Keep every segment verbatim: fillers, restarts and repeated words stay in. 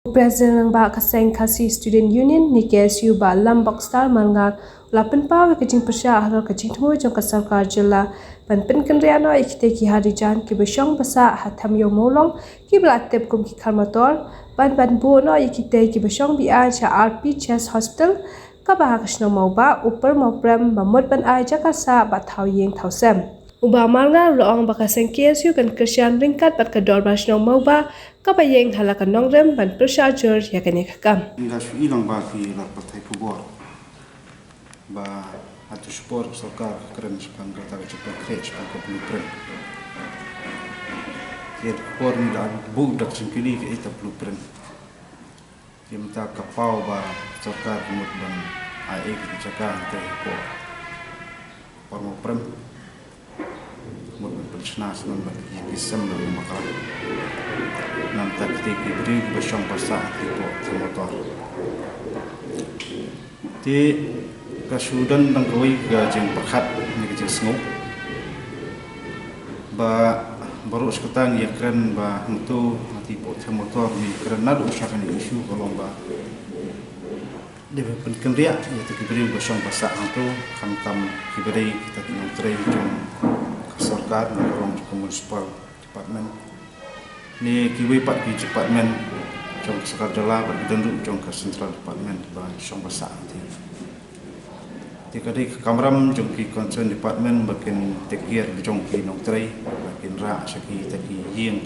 U President Rangbah ka seng Khasi Student Union ne K S U Bah Lambokstar Malngar u la pynpaw ïa ka jingpyrshah halor ka jingthmu jong ka sorkar jylla ban pynkynriah noh ïa kitei ki harijan kiba shong basah ha Them Ïew Mawlong kiba la tip kum ki kharmator ban ban buh noh ïa kitei kiba shong biang sha R P Chest Hospital kaba ha ka shnong Mawbah, Upper Mawprem ba mut ban ai jaka sah bad thaw ïing thaw sem. U Bah Malngar u la ong ba ka seng K S U kan kyrshan ryngkat bad ka Dorbar Shnong Mawbah kaba ïeng ha la ka nongrim ban pyrshah jur ïa kane ka kam. Nga shu i lang ba ki la pathai khubor ba ha tu shipor ka sorkar ka kren shaphang kata ka jingpynkhreh shaphang ka blueprint. Ki khubor ni la buh da ka jingkylli ka ita blueprint. Ki mynta ka paw ba sorkar ka mut ban ai ei ka jaka hangtei hapoh Upper Mawprem. Mut ban pynshna shnong bad ki, ki sem na Ri Bakla. Namar kita ki briew kiba shong basah hapoh Them Motor. Te ka shu don tang kawei ka jingpyrkhat ne ka jingsngew ba baroh shi katta ngi ïakren ba hangto hangtei hapoh Them Motor ngi ïakren naduh sha kane ka issue ka long ba dei ban pynkynriah ïa kita ki briew ba shong basah hangto, khamtam kiba dei kita ki nongtrei jong ka sorkar, na ka rong jong ka municipal department ne kiwei pat ki department jong ka sorkar jylla bad ki don ruh jong ka central department ba shong basah hangtei. Te ka dei ka kamram jong ki concerned department ba kin take care jong ki nongtrei, ba kin rah sha kita ki ïing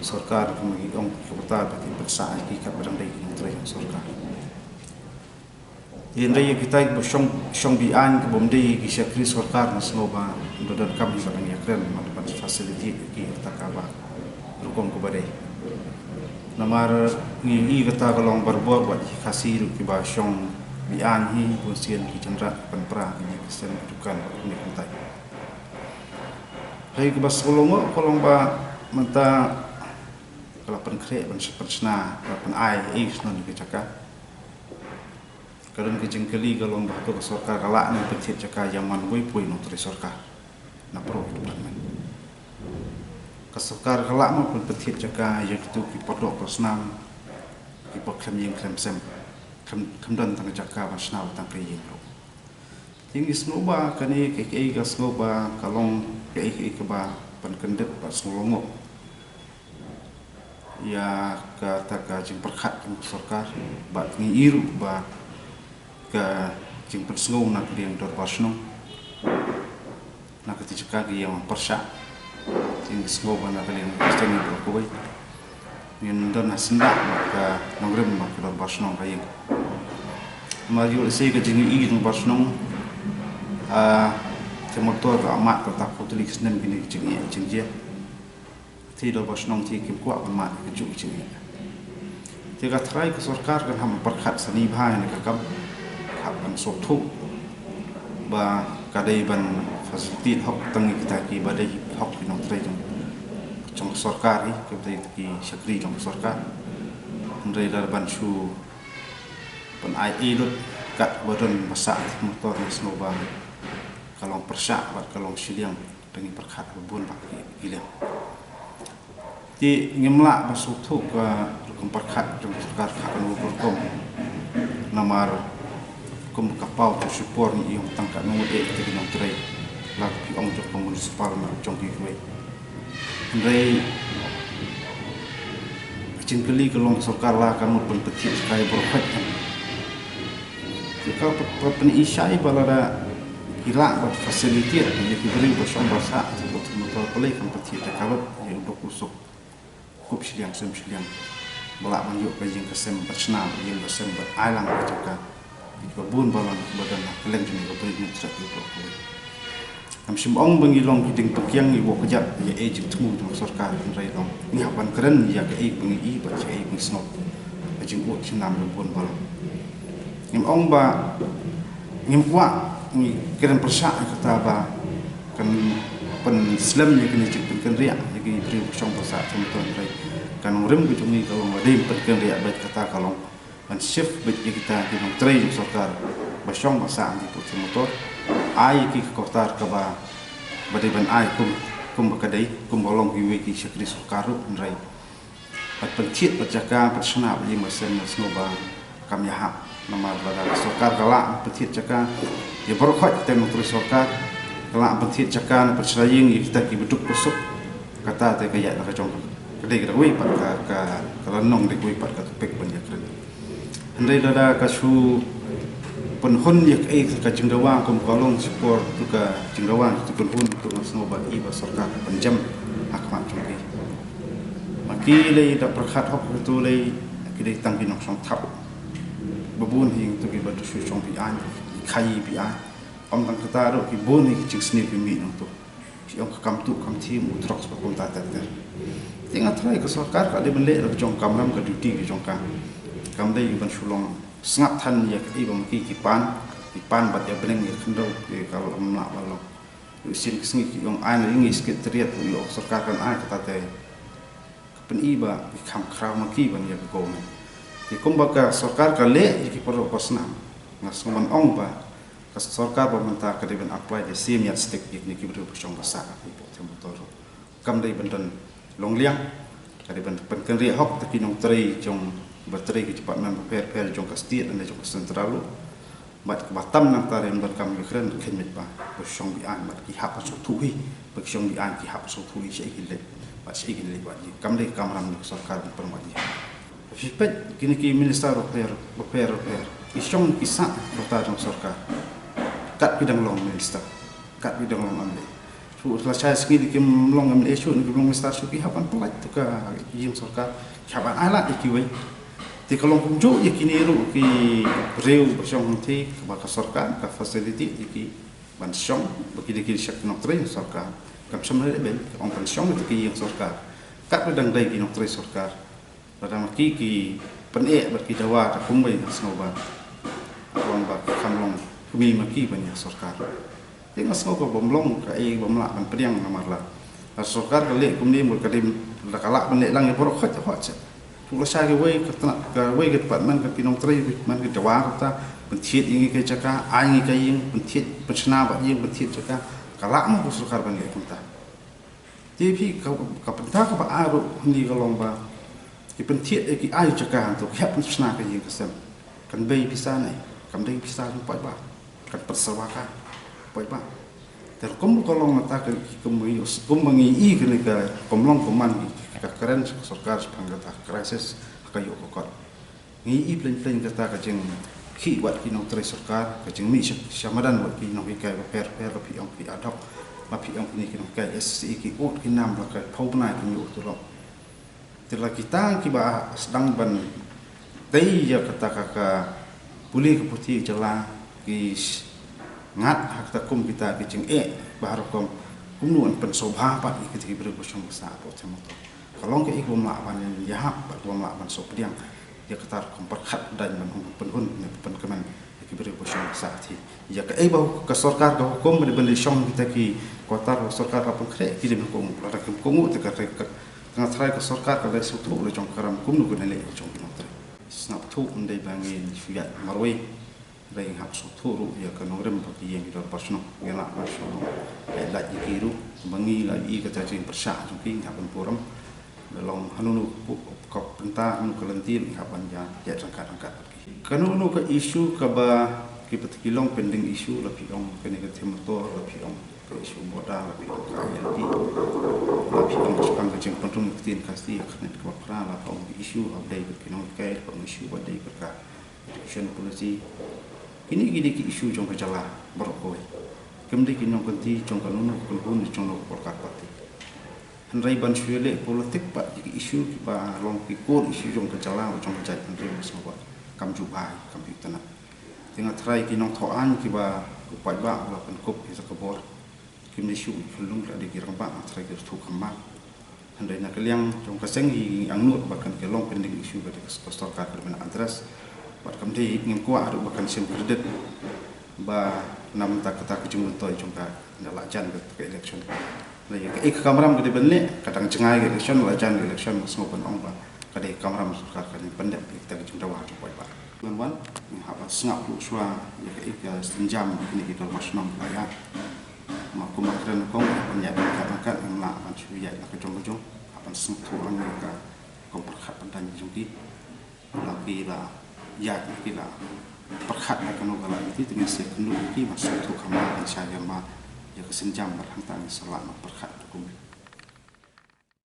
sorkar, kum ki ong ki kata, ba kin pynsah ïa ki katba dang dei ki nongtrei jong sorkar. Hynrei ïa kita kiba shong, shong behind, kiba ym dei ki shakri sorkar, nga sngew ba ym donkam hi ba dang ïakren, ban, ban facilitate ïa ki ha kata kaba rukom kaba dei. Namar ngi i kata ka long barabor bad ki Khasi ruh kiba shong behind hi, bunsien ki jynrat, pynpra, ki sem dukan, ne kumta. Hei kaba sngewlyngngoh ka long ba mynta ka la pynkhreh ban sh-, pynshna, ka la pynai ei shnong ïa ka jaka. Ka don ka jingkylli ka long ba hato ka sorkar ka lah ne ban pynthied jaka ïa man wei pa wei nongtrei sorkar na baroh ki department. Ka sorkar ka lah mo ban pynthied jaka ïa kito ki paralok parasnam, kiba khlem ïing khlem sem, khlem, khlem don tang ka jaka ban shna tang ka ïing ruh. Te ngi sngew ba kane kaei kaei ka sngew ba ka long kaei kaei kaba pynkyndit bad sngewlyngngoh ïa kata ka jingpyrkhat jong ka sorkar, bad ngi i ruh ba ka jingpynsngew na ka liang dorbar shnong, na kata ka jaka ka ïeng pyrshah. Te ngi sngew ba na ka liang Khristan ngi baroh kawei ngin don ha syndah bad ka nongrim bad ka dorbar shnong ka ïeng. Namar ïoh lehse ka jingïohi jong ka dorbar shnong, ah, te motor ka mad kata ka tylli ki snem kine ki jingïa jingjia. Te dorbar shnong te kim kwah ban mad ka juh ka jingïa. Te ka tharai ka sorkar kan hap pyrkhat sani bha ïa kane ka kam, hap ban sngewthuh ba ka dei ban facilitate hok tang ïa kita kiba dei hok ki nongtrei jong, jong ka sorkar hi, kiba dei ki shakri jong ka sorkar. Hynrei lada ban shu pynai ei lut kat ba don basah motor, nga sngew ba ka long pyrshah bad ka long shiliang. Te ngi pyrkhat ba bun bah ki, ki liang. Te ngim lah ban sngewthuh ka rukom pyrkhat jong ka sorkar ha kano ka rukom. Namar kum ka paw tu shipor ngi ïoh tang ka nongdei te ki nongtrei, la ki ong jong ka municipal na jong kiwei. Hynrei ka jingkylli ka long sorkar la kan mut ban pynthied jaka ïa baroh khoit. Te ka pat, pat pynishai ba lada ki lah ban facilitate ïa ki briew ba shong basah, te ka motor balei kan pynthied jaka lut ïa u duk u suk, kup shiliang sem shiliang, ba lah ban ïoh ka ïing ka sem bad shna bad ïing ka sem bad ai lang ka jaka ïa kiba bun balang kiba don ha kylleng jong ka ri Khasi Jaiñtia. Ngam shym ong ba ngi long ki dieng pyrkiang, ngi wad kjat ïa ei jingthmu jong ka sorkar, hynrei long ngi hap ban kren ïa kaei ba ngi i bad ïa ei ba ngi sngew. Ka jingud jingnam jong bun balang. Ngim ong ba ngim kwah, ngi kren pyrshah ïa kata ba kan pynslem ïa kane ka jingpynkynriah ïa ki briew ba shong basah, hynrei ka nongrim ka jong ngi ka long ba dei pynkynriah beit, kata ka long ban shift beit ïa kita ki nongtrei jong sorkar ba shong basah hapoh Them Motor, ai ïa ki ka quarter kaba, ba dei ban ai kum, kum ba ka dei, kum ba long kiwei ki shakri sorkar ruh, hynrei Bad pynthied bad jaka, bad shna bad ïing bad sem, nga sngew ba kam ïahap. Namar lada ka sorkar ka lah pynthied jaka ïa baroh khoit, te nongtrei sorkar ka lah pynthied jaka ne pynshna ïing ïa kita kiba duk ba suk, kata te ka ïaid na ka jong ka. Ka dei ka dawei pat ka, ka, ka lynnong, dei kawei pat ka topic ban ïakren. Hynrei lada ka shu pynhun ïa kaei ka jingdawa kum ka long shipor tu ka jingdawa tu pynhun tu, nga sngew ba i ba sorkar pynjem ha khmat jong ki. Ma ki lei da pyrkhat hok tu lei, ki dei tang ki nongshong thap. Ba bun hi tu kiba tu shu shong bi-aiñ, ki khaii bi-aiñ. Ym tang kata ruh, ki bun hi ki jingsniew ki mih nangtu. Ki ong ka kam tuh kam thiem, u drugs bad kumta ter ter. Te nga tharai ka sorkar ka dei ban leh la ka jong kamram, ka duty ka jong ka. Kam dei ban shu long sngap than ïa kaei ba ma ki ki pan, ki pan bad ïa bneng ïa khyndew, ïa ka lam lah ba long. Ïa sien ka sngi ki ong ai na ïing i secretariat, ïa ka sorkar kan ai, kata te ka pyni ba ki kham khraw ma ki ban ïa ka government. Te kumba ka sorkar ka leh ïa ki paralok ba snam, nga sngew ban ong ba ka sorkar ba mynta ka dei ban apply the same yardstick ïa kine ki briew ba shong ba sah ha ki pok them motor ruh. Kam dei ban don long liang, ka dei ban pynkynriah hok da ki nongtrei jong ba trei ki department bapher bapher jong ka state lane jong ka central ruh. Bad kaba tam nangta ruh ban kam ïakren, kheiñ met ba ba shong bi-aiñ bad ki hap ban sngewthuh hi, ba ki shong bi-aiñ ki hap ban sngewthuh hi shaei kin leit bad shaei kin leit bad ïa. Kam dei kamram jong ka sorkar ban pynbeit ïa. Phi peit kine ki minister bapher bapher bapher, ki shong ki sah bynta jong sorkar. Kat ki dang long minister, kat ki dang long M L A. Shu lashai sngi da kim long M L A shuh ne kim long minister shuh, ki hap ban pynlait tu ka ïing sorkar, ki hap ban ailad ïa kiwei. Te ka long kumjuh ïa kine ruh ki briew ba shong hangthie, kaba ka sorkar ka facilitate ïa ki ban shong, ba kine ki sha ki nongtrei sorkar. Kam shym leh beiñ, ka ong ban shong ïa ki ïing sorkar. Kat ba dang dei ki nongtrei sorkar. Lada ma ki ki pyneh bad ki dawa ta kumwei, nga sngew ba ka long ba ka kham long kmie ma ki ban ïa sorkar. Te nga sngew ka bym long kaei bym lah ban pdiang namar la, la sorkar ka leh kumne, mut ka dei, lada ka lah ban leh lang ïa baroh khoit, khoit seh. Shu lashai kawei ka tnat, kawei ka department, ka ki nongtrei, man ka dawa kata, pynthied ïa ngi ka jaka, ai ngi ka ïing, pynthied, pynshna bad ïing, pynthied jaka. Ka lah mo ka sorkar ban leh kumta. Te phi ka, ka bynta kaba ar ruh hangne ka long ba ki pynthied, eh, ki ai jaka hangto, ki hap pynshna ka ïing ka sem. Kan bei pisa ne, kam dei pisa jong paidbah, kan pynsawa ka paidbah. Te kumba ka long kata ka, kumba ngi, kumba ngi i kane ka, kum long kumne ka kren ka sorkar shaphang kata crisis ha ka ïoh ka kot. Ngi i plein plein kata ka jingkhih wat ki nongtrei sorkar, ka jingmih sha, sha madan wat ki nonghikai bapher bapher, la phi ong ki ad hoc, la phi ong kine ki nonghikai S C, ki ud ki nam la ka phew bnai kim ïoh tulop. Te la kita kiba sdang ban tei ïa kata ka, ka pule ka puthi jylla, ki s-, ngat ha kata kum kita ki jingeh ba ha rukom, kumno yn pynsngewbha pat ïa kita ki briew ba shong ba sah hapoh them motor. Ka long kaei ka bym lah ban ïahap bad ka bym lah ban sngewpdiang. Ïa kata rukom pyrkhat dang ban ong pynhun ne pynkmen ïa ki briew ba shong ba sah hangthie. Ïa kaei ba ka sorkar ka hukum ba dei ban leit shong kita ki quarter ba sorkar ka pynkhreh, ki dei ban kohnguh. Lada kim kohnguh te ka, ka, ka, nga tharai ka sorkar ka dei sngewthuh la jong ka ram kumno ka dei leh jong ki nongtrei. Sngewthuh ym dei ba ngin shu ïaid marwei. Hynrei ngi hap sngewthuh ruh ïa ka nongrim ba ki ïing ki dorbar shnong, ngi lah ban shu ïaid lait ïa ki ruh, ba ngi la ïohi kata ka jingpyrshah jong ki, ngi hap ban burom. Da long hano hano ka bynta, hano ka lynti, ngi hap ban ïa ïaid ryngkat ryngkat bad ki. Kano kano ka issue kaba, kiba te ki long pending issue, la phi ong kane ka them motor, la phi ong ka issue border, la phi ong ka I L P, la phi ong shaphang ka jingpynrung ktien Khasi ha ka net kaba phra, la phi ong ka issue ba dei bad ki nonghikai, la phi ong issue ba dei bad ka education policy. Kine ki dei ki issue jong ka jylla baroh kawei. Kim dei ki nongkynti jong kano kano ka kynhun, jong kano ka political party. Hynrei ban shu ïaleh politik pat ïa ki issue kiba long ki core issue jong ka jylla, jong ka jaitbynriew, nga sngew ba kam ju bha, kam ju itynnad. Te nga tharai ki nongthoh aiñ kiba u paidbah u la pynkup ïa ka bor, kim dei shuh ki khyllung, la dei ki rangbah, nga tharai ki shu kham bha. Hynrei na ka liang jong ka seng hi ngi angnud ba kane ka long pending issue ba dei ka sorkar ka dei ban address. Bad kam dei, ngim kwah ruh ba kan shim credit ba na bynta kata ka jingmyntoi jong ka, na la jan ka, ka election. Hynrei kaei ka kamram ka dei ban leh, ka dang jngai ka election, la jan ka election, nga sngew ban ong ba ka dei ka kamram sorkar kan pyndep ïa kata ka jingdawa jong paidbah. Ngan wan, ngi hap ban sngap ruh shuwa ïa kaei ka sienjam kine ki dorbar shnong la ïa. Ma kumba kren kong, hap ban ïaid ryngkat ryngkat, ngim lah ban shu ïaid la ka jong ka jong, hap ban sngewthuh lang ïa ka kam pyrkhat pynban jong ki. La ki la ïa ki la pyrkhat la kano ka la ïa ki, te ngin sa kynduh ïa ki ban sngewthuh kham bha ban shah ïa ma ïa ka sienjam, bad hangta ngin sa lah ban pyrkhat kum